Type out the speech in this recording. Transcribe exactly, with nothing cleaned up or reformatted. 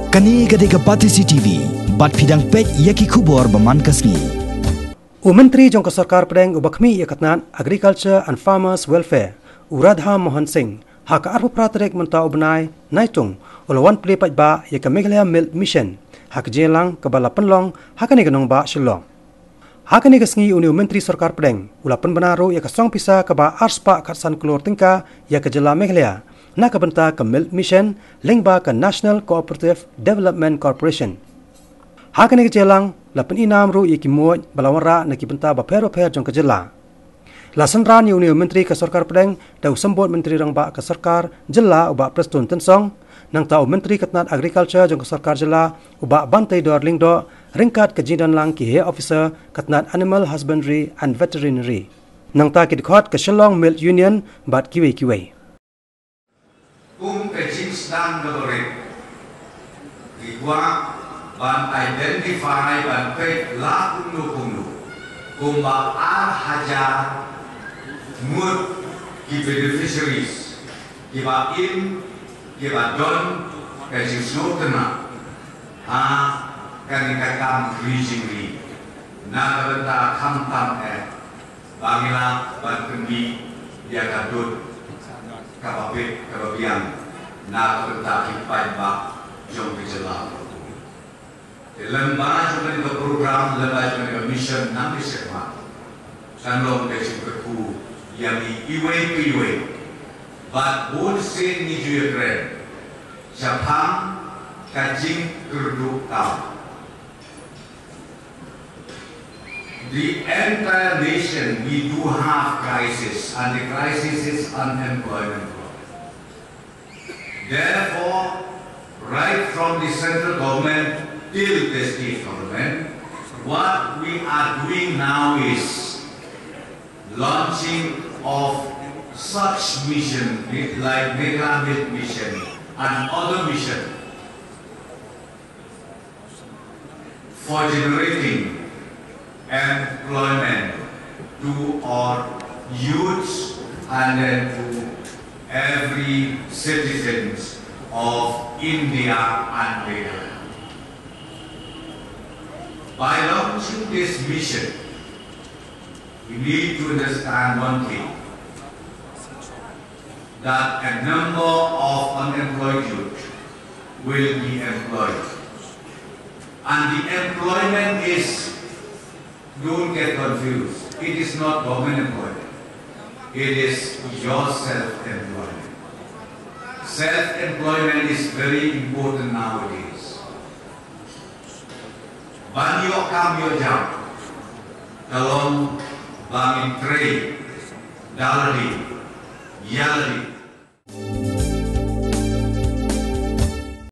Kane ka dei ka Batesi T V, bad phi dang peit ïa ki khubor ba man ka sngi. U Myntri jong ka Sorkar Pdeng uba khmih ïa ka tnat Agriculture and Farmers Welfare, u Radha Mohan Singh, ha ka arphew phra tarik mynta u bnai Naitung, u la wan plie paidbah ïa ka Meghalaya Milk Mission, ha ka jingïalang kaba la pynlong ha kane ka nongbah Shillong. Ha kane ka sngi une u Myntri Sorkar Pdeng u la pynbna ruh ïa ka song pisa kaba ar spah khatsan klur tyngka ïa ka jylla Meghalaya na ka bynta ka Milk Mission lyngba ka National Cooperative Development Corporation. Ha kane ka jingïalang la pyni nam ruh ïa ki muid ba la wanrah na ki bynta bapher bapher jong ka jylla. La synran ïa une u Myntri ka Sorkar Pdeng da u Symbud Myntri Rangbah ka Sorkar Jylla u Bah Prestone Tynsong, nangta u Myntri ka tnat Agriculture jong ka Sorkar Jylla u Bah Banteidor Lyngdoh, ryngkat ka jingdonlang ki heh officer ka tnat Animal Husbandry and Veterinary, nangta ki dkhot ka Shillong Milk Union bad kiwei kiwei. Kum ka jingsdang kaba rit, ngi kwah ban identify, ban peit la kumno kumno, kumba ar hajar ngut ki beneficiaries kiba im, kiba don ka jingsngewtynnat ha kane ka kam ri jingri na ka bynta khamtam eh ba ngi lah ban pynmih ïa ka dud kaba bit kaba biang na ka bynta ki paidbah jong ka jylla. Te lyngba jong kane ka program, lyngba jong kane ka mission, nang ka shakmat kan long ka jingkyrkhu ïa ngi iwei pa iwei. Bad bun sien ngi ju ïakren shaphang ka jingkyrduh kam. The entire nation, we do have crisis, and the crisis is unemployment problem. Therefore, right from the central government till the state government, what we are doing now is launching of such mission, like Meghalaya Milk Mission and other mission, for generating employment to our youths and then to every citizens of India and Meghalaya. By launching this mission, we need to understand one thing, that a number of unemployed youth will be employed. And the employment is, don't get confused, it is not government employment. It is your self-employment. Self-employment is very important nowadays. Ban ïoh kam ïoh jam ka long ba ngin trei da lade, ïa lade.